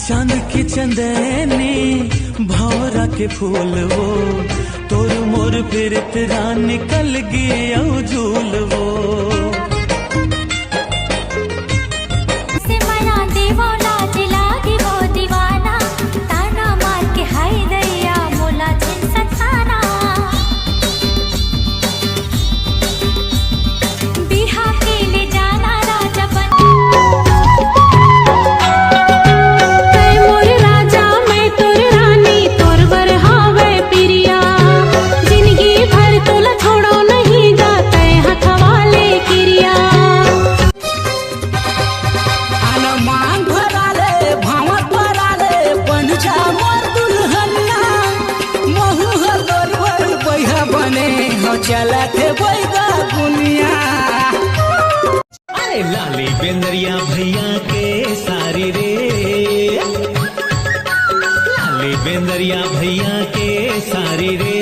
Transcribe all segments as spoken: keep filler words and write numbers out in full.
चांद की चंदनी भौरा के फूल वो, तोर मोर प्रीत रानी कलगी अउ झूल वो। से मया देवो लाज लागी वो दीवाना, ताना मार के हाय दैया मोला झिन सताना। बिहा के ले जाना राजा बन। तै मोर राजा, मैं तोर रानी, तोर बर हावै पिरिया। जिंदगी भर तोला छोड़ो नहीं गा, तै हथवा ले किरिया। आना मांग भरा ले, भावत भरा ले, बन जा मोर दुल्हनिया। महू ह गोरवर बइहा बने हो, चलत हे बइगा बुनिया। अरे लाली बेंदरिया भैया के सारी रे, लाली बेंदरिया भैया के सारी रे,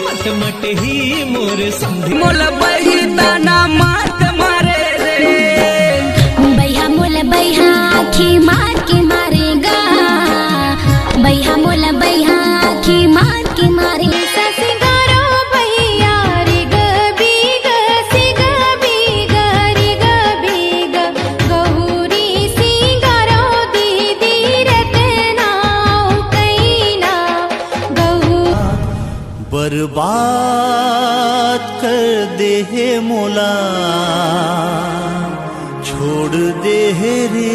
मट मट ही मोर समधी। मोला बही ताना मात मारे रे। बइहा मोला बइहा आँखी मार के मारेगा। बइहा मोला बइहा आँखी मार के मारे। ससिंगारो बइहा रे गबी गसिगा बीगा रे गबी ग गौरी सिंगारो दीदी रतनाओ कैना गौ बर्बाद कर दे हे मोला, छोड़ दे हे रे,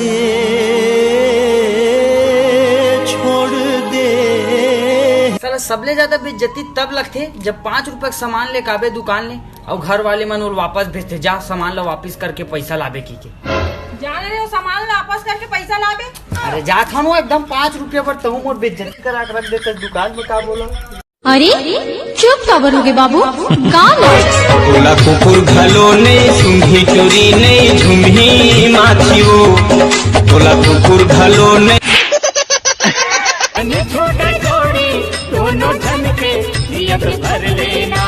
छोड़ दे। साला सबले ज्यादा बेइज्जती तब लगथे जब पाँच रुपया के सामान लेके आबे दुकान ले अउ घर वाले मन ओला वापस भेजथे, जा सामान ला वापस करके पैसा लाबे की के। जाने रे, वो सामान ला वापस करके पैसा लाबे। अरे जा थानो एकदम पाँच रुपया बर तहू मोर बेइज्जती करा के रख देते दुकान में, का बोला। अरे चुप काबर होगे बाबू, गाँव में। तोला कुकुर घलो नहीं, सुंघी चुरी नहीं, झुमही माछी वो। तोला कुकुर घलो नहीं। छोटा जोड़ी दोनों झन के नियत भर लेना।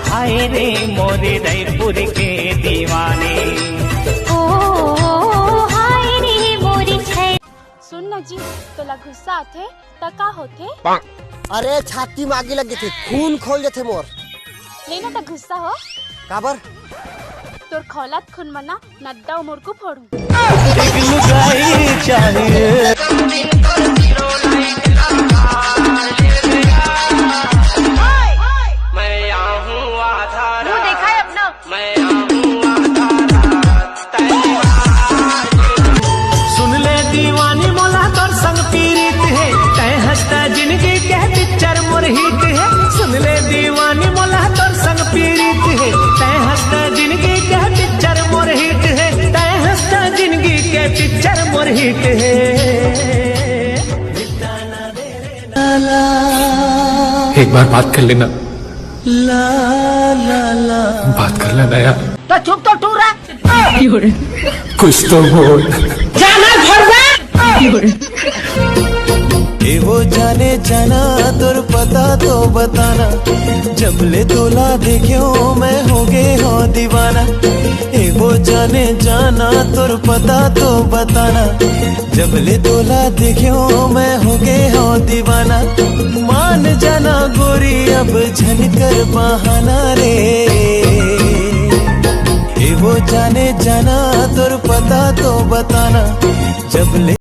हाय रे मोरे रायपुर के दीवाने। ओ हाय रे मोरे छै। सुन न जी, तोला गुस्सा आथे त का होथे? अरे छाती म आगी लग जथे, खून खोल जथे मोर। ले ना त गुस्सा हो। काबर? तोर खौलत खून म ना नड्डा अउ मुड़कू फोड़हूं। एक लुगाई चाहिए। मैं आहूं आधा रात। मुंह देखा है अपना। मैं आहूं आधा रात। सुन ले दीवानी मोला तोर संग पीरित हे, तै हंसता जिंदगी के पिक्चर मोर हिट हे। सुन ले दीवानी मोला तोर संग पीरित हे, तै हंसता जिंदगी के पिक्चर मोर हिट हे, तै हंसता जिंदगी के पिक्चर मोर हिट हे। एक बार बात कर लेना। बात कर लेना यार। तो चुप तो टूरा। कुछ तो बोल। जाना घर में। ए वो जाने जाना, तोर पता तो बताना। जब ले तोला देख्यो मैं हो गे हो दीवाना। ए वो जाने जाना, तोर पता तो बताना। जब ले तोला देख्यो मैं हो गे हो दीवाना। मान जाना गोरी अब झन कर बहाना रे। ए वो जाने जाना, तोर पता तो बताना। जब ले